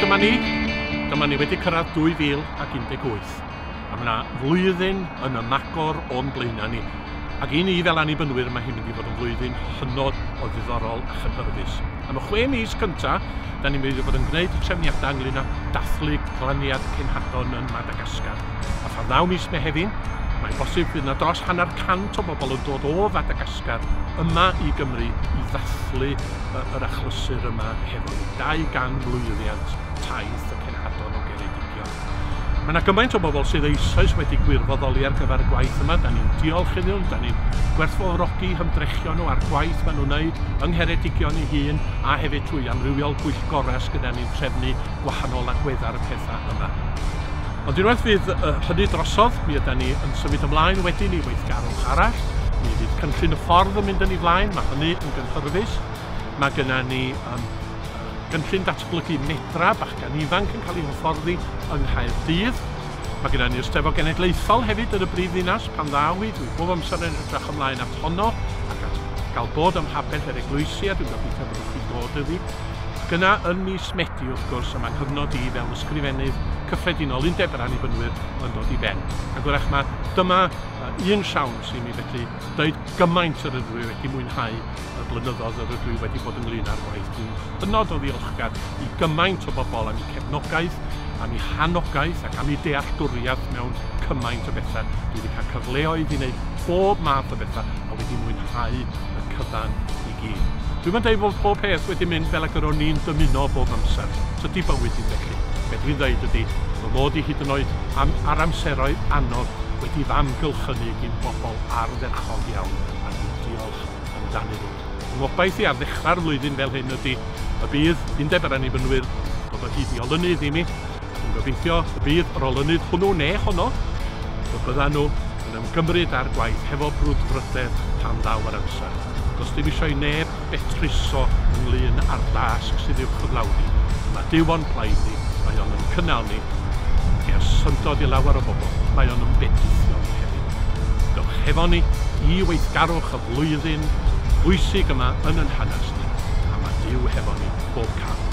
Dyma ni, dyma ni wedi cyrraedd 2018. A mae yna flwyddyn yn ymagor o'n blaenau ni. Ac i ni fel Annibynwyr, mae hi'n mynd i fod yn flwyddyn hynod o ddiddorol a chynhyrfus. Am y 6 mis cyntaf, da ni'n mynd i fod yn gwneud trefniadau ynglyn â dathlu glaniad cenhadon yn Madagascar. A phan ddaw mis Mehefin, mae'n bosib fydd yna dros 150 o bobl yn dod o Fadagascar yma i Gymru i ddathlu yr achlysur yma hefo ni. 200 mlwyddiant taith y cenhadon o Geredigion. Mae yna gymaint o bobl sydd eisoes wedi gwirfoddoli ar gyfer y gwaith yma. Da ni'n diolch iddyn nhw, da ni'n gwerthfawrogi hymdrechion nhw a'r gwaith maen nhw'n wneud yng Ngheredigion ei hun a hefyd trwy amrywiol bwyllgorau sydd ni'n trefnu gwahanol agweddau ar y pethau yma. Ond unwaith fydd hynny drosodd, mi ydan ni yn symud ymlaen wedyn i weithgarwch arall. Mi fydd cynllun y ffordd yn mynd yn ei flaen, mae hynny yn gynhyrfus. Mae genna ni gynllun datblygu medra, bachgan ifanc yn cael ei hyfforddi yng Nghaerdydd. Mae genna ni'r Steddfod Genedlaethol hefyd yn y brif ddinas pan ddaw hi. Dwi bob amser yn edrych ymlaen at honno ac at gael bod ym mhabell yr eglwysi, a dwi'n gobeithio byddwch chi'n dod iddi. Ac yna yn mis Medi, wrth gwrs, yma'n nghyfnod i fel ysgrifennydd cyffredinol Undeb yr Annibynwyr yn dod i ben. Ac wrach mae dyma un siawns i mi felly dweud gymaint yr ydw i wedi mwynhau y blynyddoedd yr ydw i wedi bod ynglyn â'r gwaith. Dwi'n hynod o ddiolchgar i gymaint o bobl am eu cefnogaeth, am eu hanogaeth ac am eu dealltwriaeth mewn cymaint o bethau. Dwi wedi cael cyfleoedd i wneud bob math o bethau a wedi mwynhau y cyfan i gyd. Dwi'm yn dweud bod pob peth wedi mynd fel ag yr o'n i'n dymuno bob amser. Tydi bywyd ddim felly. Be dwi'n dweud ydy, fy mod i hyd yn oed ar amseroedd anodd wedi fy amgylchynu gyn bobl ardderchog iawn, a dwi'n diolch amdanyn nhw. Fy ngobaith i ar ddechrau'r flwyddyn fel hyn ydy y bydd Undeb yr Annibynwyr dod o hyd i olynydd i mi. Dwi'n gobeithio y bydd yr olynydd hwnnw neu honno, y byddan nhw yn ymgymryd â'r gwaith hefo brwdfrydedd pan ddaw yr amser. Does dim eisiau i neb betruso ynglyn â'r dasg sydd i'w chyflawni. Mae Duw o'n plaid ni, mae o'n yn cynnal ni, ac er syndod i lawer o bobl, mae o'n yn bendithio ni hefyd. Dewch hefo ni i weithgarwch y flwyddyn bwysig yma yn yn hanes ni, a mae Duw hefo ni bob cam.